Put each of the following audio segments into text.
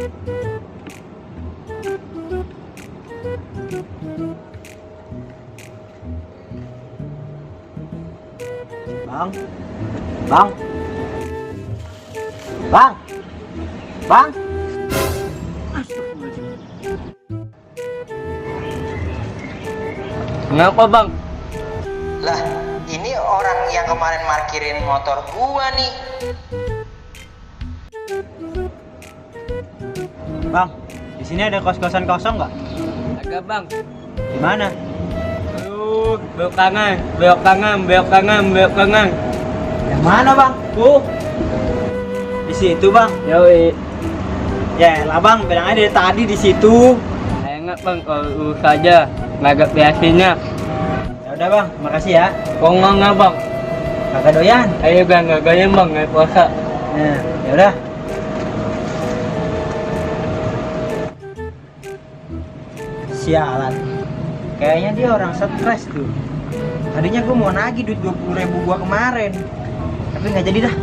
Bang, bang, bang, bang. Kenapa bang? Lah, ini orang yang kemarin parkirin motor gua nih. Bang, di sini ada kos-kosan kosong nggak? Ada bang. Di mana? Aduh, belok kanan, belok kanan, belok kanan, belok kanan. Yang mana bang? Di situ bang. Yoi. Ya lah bang, bilang aja dari tadi di situ. Saya ingat bang, kalau urus saja, nggak ada biasanya. Ya udah bang, makasih ya. Kongong nggak bang? Kagak doyan. Ayo bang, nggak gaya bang, nggak puasa. Nah, ya udah. Sialan. Kayaknya dia orang stres tuh. Tadinya gue mau nagih duit 20.000 gua kemarin. Tapi nggak jadi dah.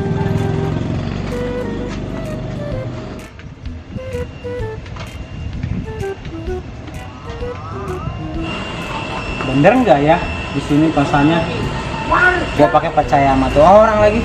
Bener nggak ya di sini kosannya? Gua pakai percaya sama tuh orang lagi.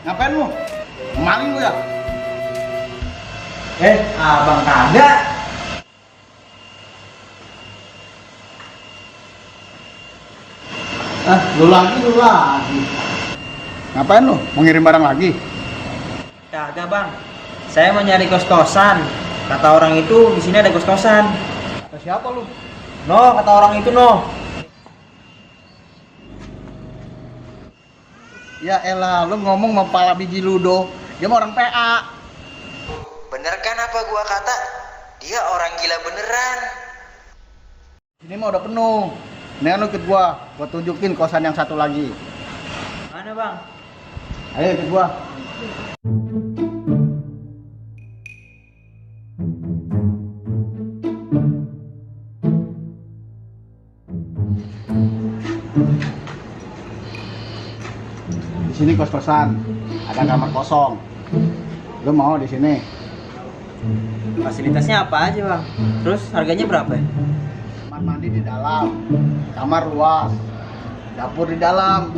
Ngapain lu? Maling lu ya? Abang kagak. Lu lagi. Ngapain lu? Mau ngirim barang lagi? Kagak bang. Saya mau nyari kos-kosan. Kata orang itu di sini ada kos-kosan. Kata siapa lu? No, kata orang itu no. Ya elah, lu ngomong sama pala biji ludo. Dia mah orang PA. Bener kan apa gua kata? Dia orang gila beneran. Ini mah udah penuh. Nih lu ikut gua tunjukin kosan yang satu lagi. Mana bang? Ayo ikut gua. Di sini kos-kosan, ada kamar kosong. Lu mau di sini? Fasilitasnya apa aja bang? Terus harganya berapa ya? Kamar mandi di dalam, kamar luas, dapur di dalam.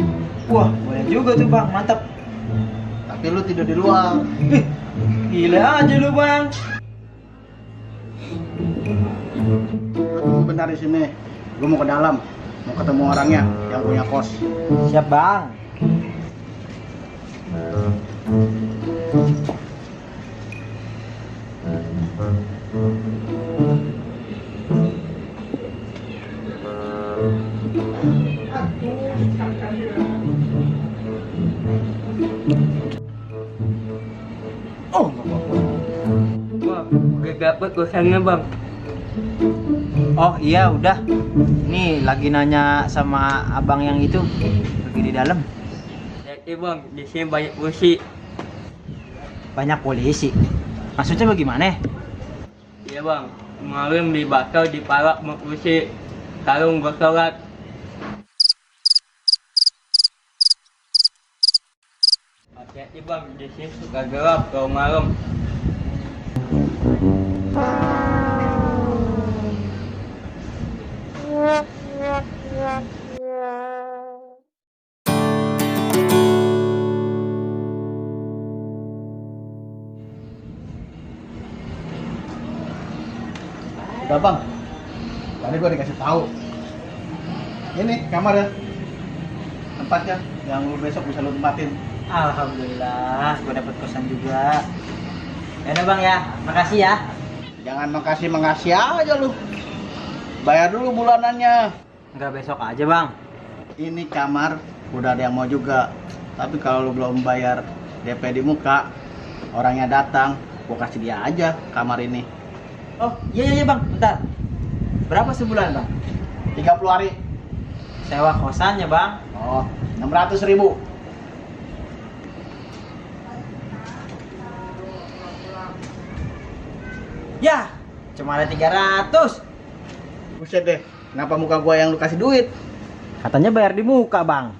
Wah, boleh juga tuh bang, mantap. Tapi lu tidur di luar. Gila aja lu bang. Tunggu bentar di sini. Lu mau ke dalam, mau ketemu orangnya yang punya kos. Siap bang. Oh, nggak apa-apa. Wah, udah dapet kosannya bang. Oh iya udah. Nih lagi nanya sama abang yang itu lagi di dalam. Jadi bang, di sini banyak polisi. Banyak polisi. Maksudnya bagaimana? Iya bang, kemarin dibakar di palak sama polisi. Sekarang gua sholat. Hati-hati bang, di sini suka gelap kalau malam. Udah bang, tadi gua dikasih tahu. Ini kamar ya, tempatnya yang lu besok bisa lu tempatin. Alhamdulillah, gue dapet kosan juga. Ya udah bang ya, makasih ya. Jangan makasih aja lu. Bayar dulu bulanannya. Enggak besok aja bang. Ini kamar udah ada yang mau juga. Tapi kalau lu belum bayar DP di muka, orangnya datang, gua kasih dia aja kamar ini. Oh iya bang, bentar. Berapa sebulan bang? 30 hari. Sewa kosannya bang. Oh, 600.000. Ya, cuma ada 300. Buset deh, kenapa muka gua yang lu kasih duit? Katanya bayar di muka bang.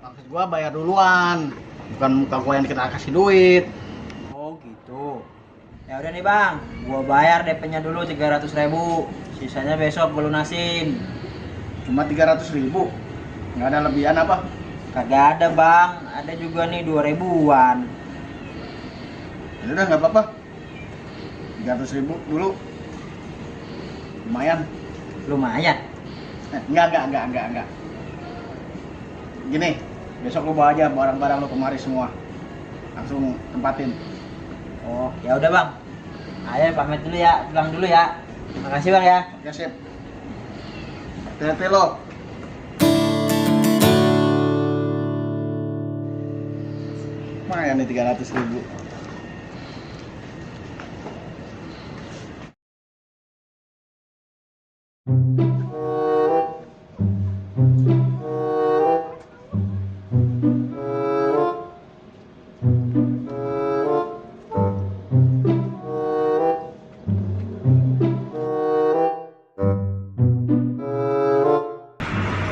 Maksud gua bayar duluan, bukan muka gua yang kita kasih duit. Oh gitu. Ya udah nih bang, gua bayar DP-nya dulu 300.000. Sisanya besok gua lunasin. Cuma 300.000. Nggak ada lebihan apa? Kagak ada bang, ada juga nih 2 ribuan. Ya udah nggak apa-apa. 300.000 dulu. Lumayan. Lumayan. Enggak. Gini, besok lu bawa aja barang-barang lu kemari semua. Langsung tempatin. Oh ya udah bang. Ayo pamit dulu ya, pulang dulu ya. Makasih bang ya. Oke, sip. Hati-hati lo. Lumayan nih 300.000.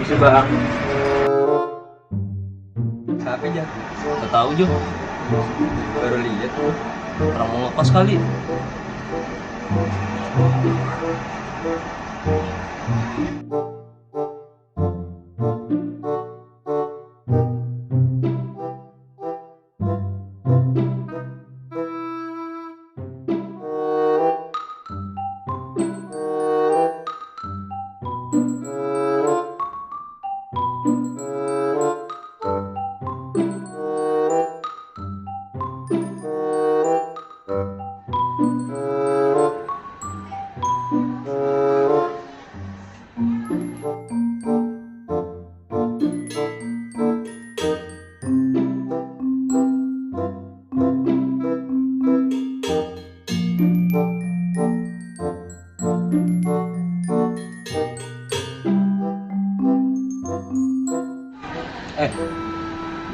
Bisa bang. Siapa aja? Gak tahu Jo. Baru lihat tuh. Orang mau ngekos kali.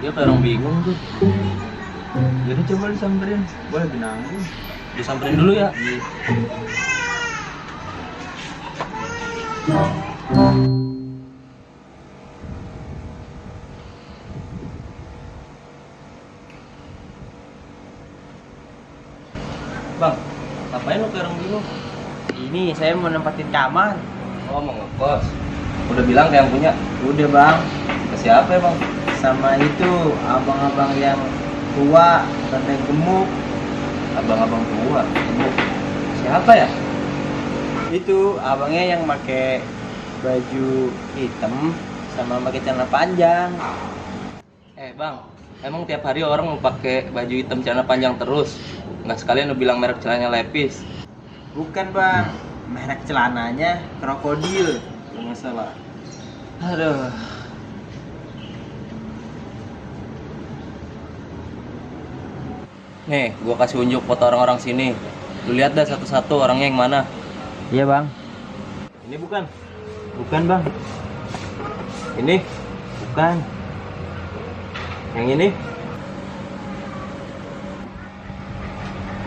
Dia kayak orang bingung tuh. Jadi coba disamperin. Gue lagi nangis. Disamperin dulu ya. Bang, ngapain lu kayak orang bingung? Ini saya mau nempatin kamar. Oh, mau ngekos. Udah bilang kayak yang punya. Udah bang. Ke siapa ya bang? Sama itu abang-abang yang tua dan yang gemuk. Abang-abang tua. Gemuk. Siapa ya? Itu abangnya yang pakai baju hitam sama pakai celana panjang. Bang, emang tiap hari orang mau pakai baju hitam celana panjang terus? Nggak sekalian lu bilang merek celananya Levi's? Bukan bang, merek celananya krokodil kalau nggak salah. Aduh. Nih, gua kasih unjuk foto orang-orang sini. Lu lihat dah satu-satu orangnya yang mana. Iya bang. Ini bukan? Bukan bang. Ini? Bukan. Yang ini?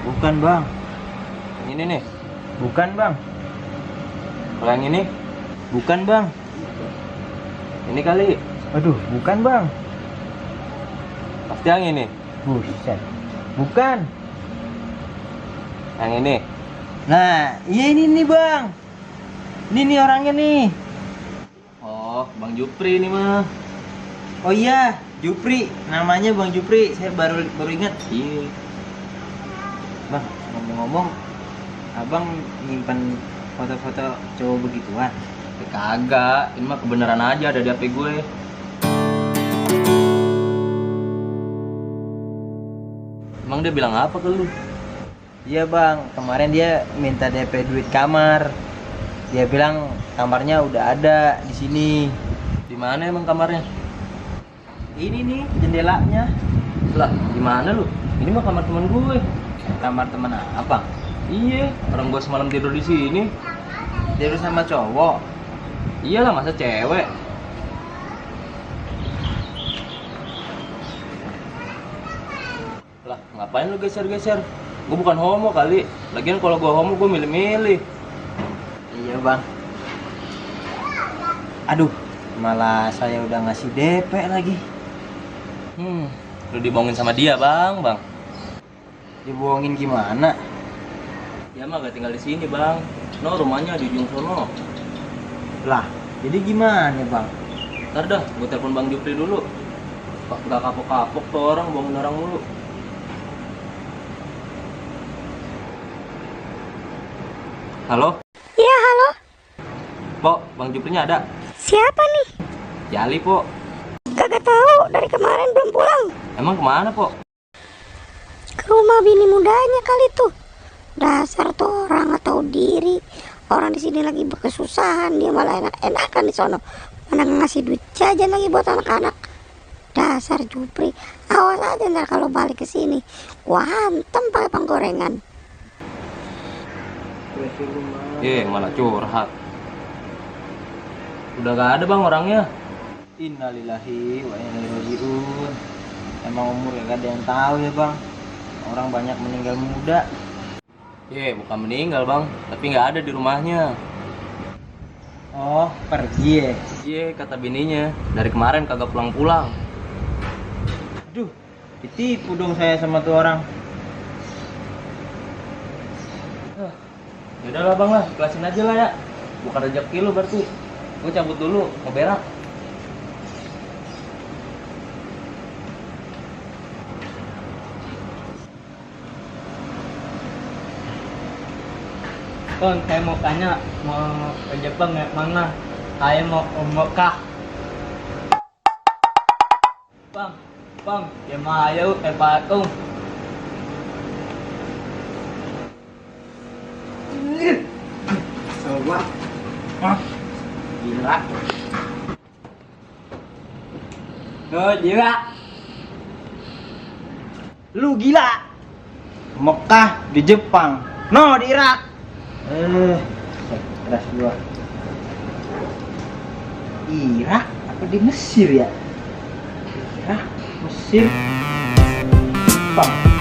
Bukan bang. Yang ini nih? Bukan bang. Kalau yang ini? Bukan bang. Ini kali? Aduh, bukan bang. Pasti yang ini? Buset. Bukan. Yang ini? Nah, iya ini nih bang. Ini nih orangnya nih. Oh, Bang Jupri ini mah. Oh iya, Jupri. Namanya Bang Jupri. Saya baru ingat. Iya. Bang, ngomong-ngomong, abang nyimpan foto-foto cowok begituan? Kagak, ini mah kebenaran aja ada di HP gue. Emang dia bilang apa ke lu? Iya bang, kemarin dia minta DP duit kamar. Dia bilang kamarnya udah ada di sini. Di mana emang kamarnya? Ini nih jendelanya. Lah, gimana lu? Ini mah kamar teman gue. Kamar teman apa? Iya, orang gue semalam tidur di sini. Tidur sama cowok. Iyalah, masa cewek? Lah, ngapain lu geser-geser? Gue bukan homo kali. Lagian kalau gue homo gue milih-milih. Iya bang. Aduh, malah saya udah ngasih DP lagi. Lu dibohongin sama dia, Bang. Dibohongin gimana? Dia mah gak tinggal di sini, Bang. No, rumahnya di ujung sono. Lah, jadi gimana bang? Ntar dah, gue telepon Bang Jupri dulu. Gak kapok-kapok tuh orang, bohongin orang mulu. Halo? Iya, halo. Pok, Bang Juprinya ada? Siapa nih? Jali, Pok. Kagak tahu, dari kemarin belum pulang. Emang kemana, Pok? Ke rumah bini mudanya kali tuh. Dasar tuh orang nggak tahu diri. Orang di sini lagi berkesusahan, dia malah enak-enakan di sono. Mana ngasih duit jajan lagi buat anak-anak. Dasar Jupri. Awas aja ntar kalau balik ke sini. Gua hantem pakai penggorengan. Malah curhat. Udah gak ada, Bang, orangnya. Innalillahi wa inna ilaihi raji'un. Emang umur gak ada yang tahu ya bang. Orang banyak meninggal muda. Bukan meninggal, Bang, tapi nggak ada di rumahnya. Oh, pergi ya? Kata bininya. Dari kemarin kagak pulang-pulang. Aduh, ditipu dong saya sama tuh orang. Yaudahlah, Bang lah, ikhlasin aja lah ya. Bukan rezeki lu berarti. Gue cabut dulu, mau berak. Bang, saya mau tanya, mau ke Jepang ya mana? Saya mau ke Mekah. Bang, ya mau ayo ke Patung. Coba. Gila. Gila. Lu gila. Mekah di Jepang. No, di Irak. Keras gua. Irak apa di Mesir ya? Irak, Mesir, Jepang.